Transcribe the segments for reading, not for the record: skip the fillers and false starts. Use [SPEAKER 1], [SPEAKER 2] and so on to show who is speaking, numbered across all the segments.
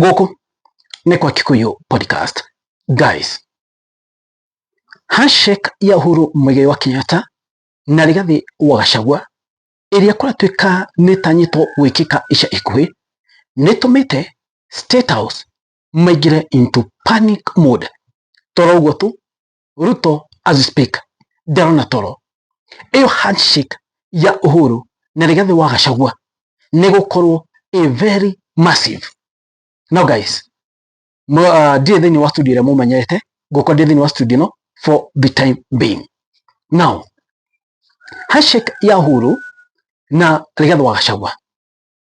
[SPEAKER 1] Gũkũ nĩ kwa Kikuyu Podcast. Guys, handshake ya Uhuru Muigai wa Kenyatta na Rigathi wa Gachagua ĩrĩa kũratuĩka nĩ ĩtanyĩtwo gwĩkĩka ica ikuhĩ nĩ ĩtũmĩte State House maingĩre into panic mode. Toro ũguo tu, Ruto as we speak ndarona toro. Ĩyo handshake ya Uhuru na Rigathi wa Gachagua nĩ gũkorwo a very massive. Now guys, ndirĩ thĩinĩ wa studio ĩrĩa mũmenyerete, ngũkorwo ndĩ thĩinĩ wa studio ĩno for the time being. Now, handshake ya Uhuru na Rigathi wa Gachagua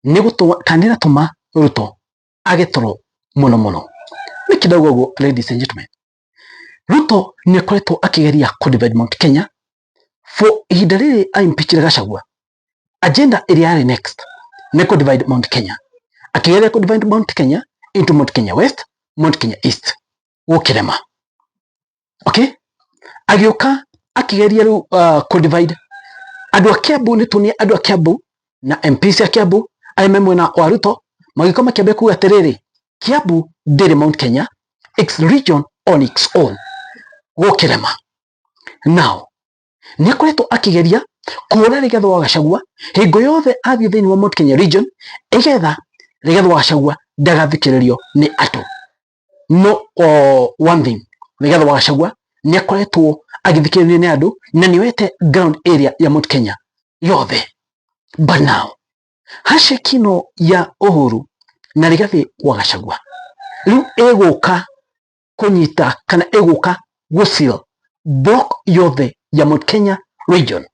[SPEAKER 1] nĩ gũtũma kana ĩratũma Ruto age toro mũno mũno. Nĩkĩ ndauga ũguo, ladies and gentlemen? Ruto nĩ akoretwo akĩgeria kũ divide Mount Kenya for ihinda rĩrĩ a impeachire Gachagua. Agenda ĩrĩa yarĩ next nĩ kũ divide Mount Kenya. Akĩgeria kũ divide Mount Kenya into Mount Kenya West, Mount Kenya East, gũkĩrema. Okay? Agĩũka akĩgeria rĩu kũ divide andũ a Kiambu. Nĩ tuonie andũ a Kiambu na MPs a Kiambu arĩa me mwena wa Ruto magĩkorwo makĩambia kuga atĩrĩrĩ, Kiambu ndĩrĩ Mount Kenya, it's region on its own. Gũkĩrema. Now, nĩ akoretwo akĩgeria kũhũra Rigathi wa Gachagua hingo yothe athiĩ thĩinĩ wa Mount Kenya region, ĩgetha Rigathi wa Gachagua ndagathikĩrĩrio nĩ andũ. No one thing, Rigathi wa Gachagua nĩ akoretwo agĩthikĩrĩrio nĩ andũ na nĩ oete ground area ya Mount Kenya yothe. But now, handshake ĩno ya Uhuru na Rigathi wa Gachagua rĩu ĩgũka kũnyita kana ĩgũka gũseal block yothe ya Mount Kenya region.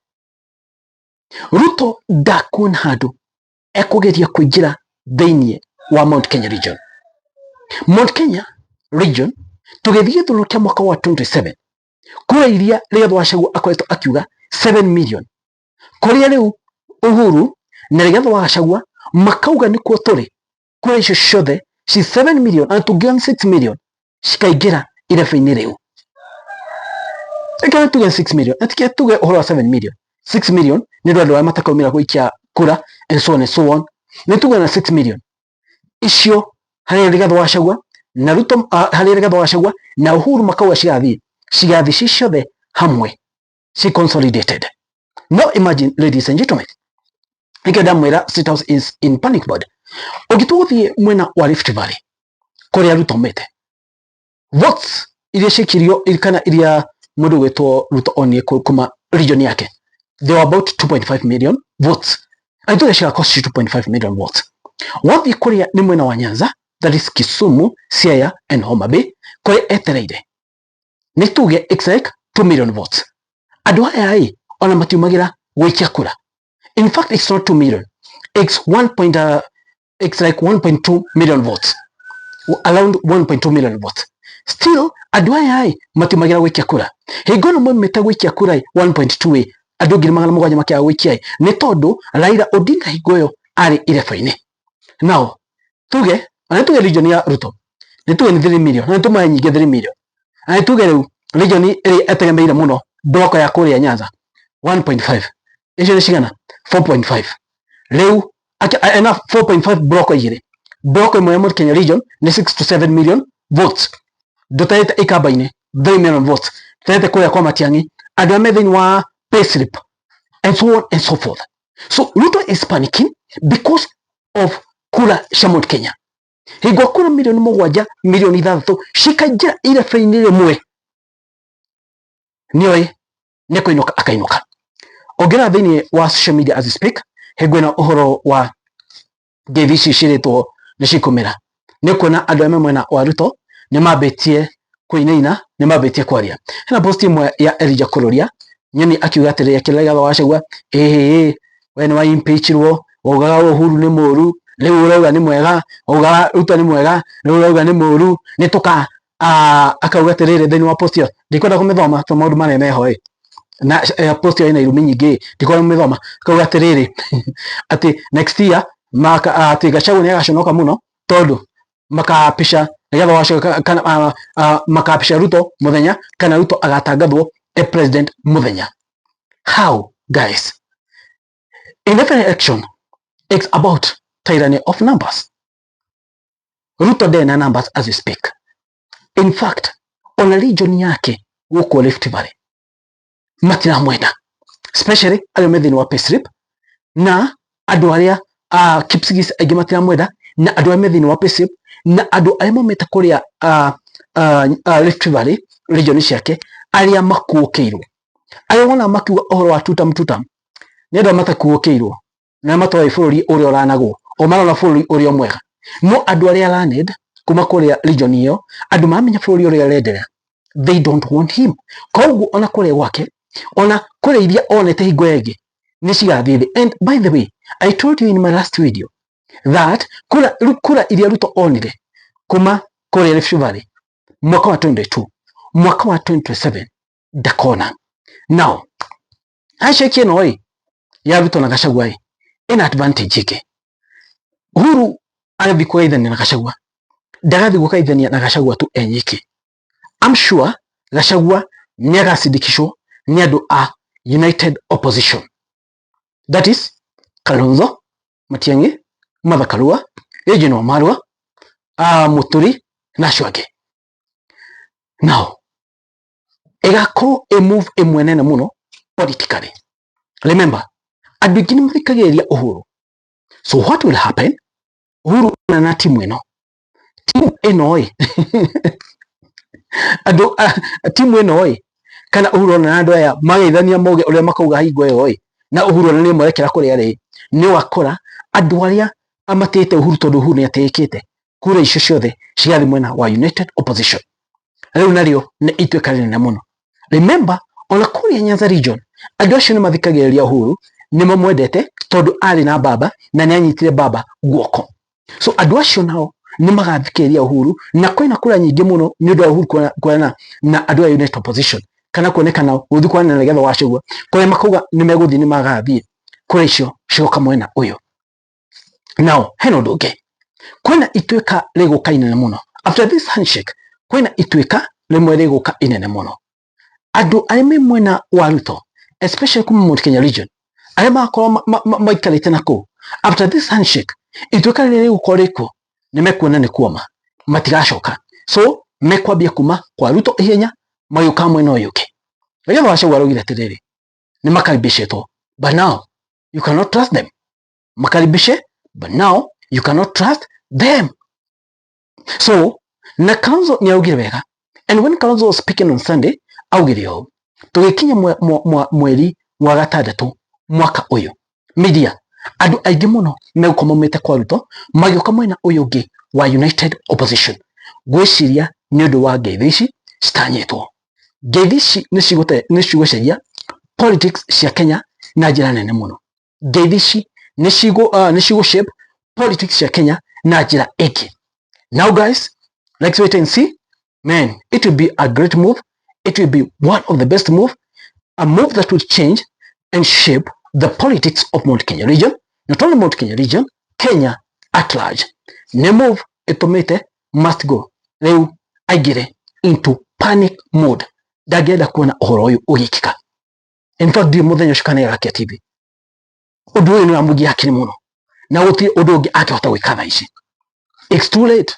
[SPEAKER 1] Ruto ndakuona handũ ekũgeria kũingĩra thĩinĩ wa Mount Kenya region. Mount Kenya region tũgĩthiĩ gĩthurano kĩa mwaka wa 27, kura iria Rigathi wa Gachagua akoretwo akiuga 7 million, kũrĩa rĩu Uhuru na Rigathi wa Gachagua makauga nĩkuo tũrĩ, kura icio ciothe ci 7 million na tũngiona 6 million cikaingĩra irebe-inĩ rĩu. Reke tuge 6 million na tike tuge ũhoro wa 7 million. 6 million nĩ ũndũ andũ arĩa matakaumĩra gũikia kura and so on and so on. Nĩ tuge na 6 million icio harĩa Rigathi wa Gachagua na Ruto, harĩa Rigathi wa Gachagua na Uhuru makauga cigathiĩ ci ciothe hamwe ci consolidated. Now imagine, ladies and gentlemen, nĩkĩo ndamwĩra State House is in panic mode. Ũngĩtua gũthiĩ mwena wa Rift Valley kũrĩa Ruto aumĩte, votes iria cikirio kana iria mũndũ gwĩtwo Ruto onie kuma region yake, they were about 2.5 million votes. Aithuĩ cigakorwo ci 2.5 million votes. Wathiĩ kũrĩa nĩ mwena wa Nyanza, that is Kisumu, Siaya and Homa Bay, kũrĩa etereire nĩ tuge it's like 2 million votes. Andũ aya ĩ ona matiumagĩra gũikia kura. In fact, it's not 2 million, it's 1 point, it's like 1.2 million votes, around 1.2 million votes. Still andũ aya ĩ matiumagĩra gũikia kura. Hingo ĩno maumĩte gũikia kura ĩ 1.2 ĩ andũ 700,000 makĩaga gũikia ĩ nĩ tondũ Raila Odinga hingo ĩyo arĩ irebe-inĩ. Now tuge ona tuge region ya Ruto nĩ tuge nĩ 3 million na nĩ tũmahe nyingĩ 3 million, na nĩ tuge rĩu region ĩrĩa ĩtegemeire mũno block ya kũrĩa Nyanza 1.5, icio nĩ cigana? 4.5. Rĩu ena 4.5 block igĩrĩ. Block ĩmwe ya Mount Kenya region nĩ 6 to 7 million votes. Ndũtarĩte ikamba-inĩ 3 million votes, ndũtarĩte kũrĩa kwa Matiang'i, andũ arĩa me thĩinĩ wa payslip and so on and so forth. So Ruto is panicking because of kura cia Mount Kenya. Hingo kura 7 milioni, 6 milioni cikaingĩra irebe-inĩ rĩmwe, nĩoĩ nĩ kũinũka akainũka. Ũngĩrora thĩinĩ wa social media as we speak, hingo ĩno ũhoro wa ngeithi ici ciĩrĩtwo nĩ cikũmĩra, nĩ kuona andũ arĩa me mwena wa Ruto nĩ mambĩtie kũinaina, nĩ mambĩtie kwaria. Hena post ĩmwe ya Elijah Kururia nyoni akiuga atĩrĩrĩ, akĩra Rigathi wa Gachagua, ĩhĩ, we nĩ wa impeachirwo, waugaga Uhuru nĩ mũru, rĩu ũrauga nĩ mwega, waugaga Ruto nĩ mwega, rĩu ũrauga nĩ mũru, nĩ tũka akauga atĩrĩrĩ thĩinĩ wa post ĩyo, ndikwenda kũmĩthoma to maũndũ marĩa meho ĩ na post ĩyo ĩna irumi nyingĩ, ndikwenda kũmĩthoma. Akauga atĩrĩrĩ atĩ next year maka atĩ Gachagua nĩ agaconoka mũno tondũ makapisha Rigathi wa Gachagua kana makapisha Ruto mũthenya kana Ruto agatangathwo a president mũthenya. How, guys? In every election, it's about tyranny of numbers. Ruto ndarĩ na numbers as we speak. In fact, ona region yake gũkũ Rift Valley matiramwenda, especially arĩa me thĩinĩ wa payslip na andũ arĩa Kipsigis aingĩ matiramwenda, na andũ arĩa me thĩinĩ wa payslip na andũ arĩa maumĩte kũrĩa Rift Valley region ciake arĩa makuũkĩirwo, arĩa wona makiuga ũhoro wa tutam tutam nĩ andũ arĩa matakuũkĩirwo na matoĩ bũrũri ũrĩa ũranagwo o marona bũrũri ũrĩa mwega. No andũ arĩa learned kuma kũrĩa region ĩyo, andũ maramenya bũrũri ũrĩa ũrenderea, they don't want him. Koguo ona kũrĩa gwake, ona kũrĩa iria onete hingo ĩngĩ nĩ cigathiĩ thĩ. And by the way, I told you in my last video that kura iria Ruto onire kuma kũrĩa Rift Valley mwaka wa 22, mwaka wa 2027 ndakona. Now handshake ĩno ĩ ya Ruto na Gachagua ĩ ĩna advantage ĩngĩ. Uhuru agathiĩ kũgeithania na Gachagua, ndagathiĩ gũgeithania na Gachagua tu enyiki. I'm sure Gachagua nĩ agacindikishwo nĩ andũ a United Opposition, that is Kalonzo Matiang'i, Martha Karua, Eugene Wamalwa, Muturi na acio angĩ. Now ĩgakorwo ĩ move ĩmwe nene mũno politically. Remember, andũ aingĩ nĩ mathikagĩrĩria Uhuru. So what will happen? Uhuru na timu ĩno, timu ĩno ĩ andũ timu ĩno ĩ kana Uhuru ona na andũ aya mageithania mauge ũrĩa makauga hingo ĩyo ĩ, na Uhuru ona nĩ mwerekera kũrĩa rĩ, nĩ ũgakora andũ arĩa amatĩte Uhuru tondũ Uhuru nĩ atĩĩkĩte, kura icio ciothe cigathiĩ mwena wa United Opposition. Rĩu narĩo nĩ ituĩka rĩnene mũno. Remember, ona kũrĩa Nyanza region andũ acio nĩ mathikagĩrĩria Uhuru, nĩ mamwendete tondũ arĩ na baba na nĩ anyitire baba guoko. So andũ acio nao nĩ magathikĩrĩria Uhuru, na kwĩna kura nyingĩ mũno nĩ ũndũ wa Uhuru kuonana na andũ a United Opposition kana kuonekana gũthiĩ kuonana na Rigathĩ wa Gachagua, kũrĩa makauga nĩ megũthiĩ nĩ magathiĩ, kura icio cigoka mwena ũyũ. Now hena ũndũ ũngĩ, kwĩna ituĩka rĩgũka inene mũno after this handshake. Kwĩna ituĩka rĩmwe rĩgũka inene mũno. Andũ arĩa me mwena wa Ruto, especially kuma Mount Kenya region, arĩa magakorwo maikarĩte na kũu, after this handshake ituĩka rĩrĩa rĩgũkorwo rĩkuo nĩ mekuona nĩ kuoma, matigacoka. So mekwambia kuma kwa Ruto ihenya magĩũka mwena ũyũ ũngĩ. Rigathĩ wa Gachagua araugire atĩrĩrĩ, nĩ makaribishĩtwo, but now you cannot trust them. Makaribishe, but now you cannot trust them. So na Kalonzo nĩ augire wega, and when Kalonzo was speaking on Sunday augire ũũ, tũgĩkinya mweri wa gatandatũ mwaka ũyũ, media andũ aingĩ mũno megũkorwo maumĩte kwa Ruto magĩũka mwena ũyũ ũngĩ wa United Opposition. Ngwĩciria nĩ ũndũ wa ngeithi ici citanyĩtwo. Ngeithi ici nĩ cigũcenjia politics cia Kenya na njĩra nene mũno. Ngeithi ici nĩ cigũ shape politics cia Kenya na njĩra ĩngĩ. Now guys, let's wait and see. Man, it will be a great move. It will be one of the best move, a move that will change and shape the politics of Mount Kenya region, not only Mount Kenya region, Kenya at large. Nĩ move ĩtũmĩte must go rĩu aingĩre into panic mode, ndangĩenda kuona ũhoro ũyũ ũgĩkĩka. In fact, ndiũ mũthenya ũcio kana agakia TV, ũndũ ũyũ nĩ ũramũgia hakiri mũno na gũtirĩ ũndũ ũngĩ angĩhota gwĩka thaa ici. It's too late.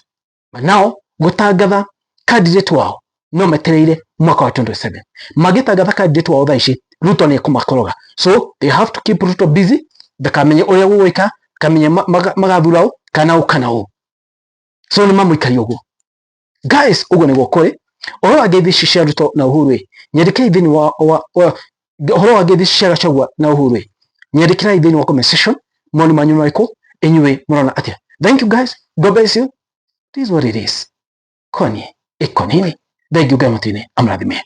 [SPEAKER 1] But now gũtangatha candidate wao no metereire mwaka wa 2027. Mangĩtangatha candidate wao thaa ici, Ruto nĩ ekũmakoroga. So they have to keep Ruto busy, ndakamenye ũrĩa gũgwĩka, kamenye magathura ũ kana ũ kana ũ. So nĩ mamũikaria ũguo. Guys, ũguo nĩguo kũrĩ. Ũhoro wa ngeithi ici cia Ruto na Uhuru ĩ, nyandĩkĩrai thĩinĩ wa ũhoro wa ngeithi ici cia Gachagua na Uhuru ĩ, nyandĩkĩrai thĩinĩ wa comment section mawoni manyu marĩkũ, inyuĩ mũrona atĩa? Thank you guys, God bless you. This is what it is. Kwani iko nini? Thank you. Ngai matu-inĩ amũrathime.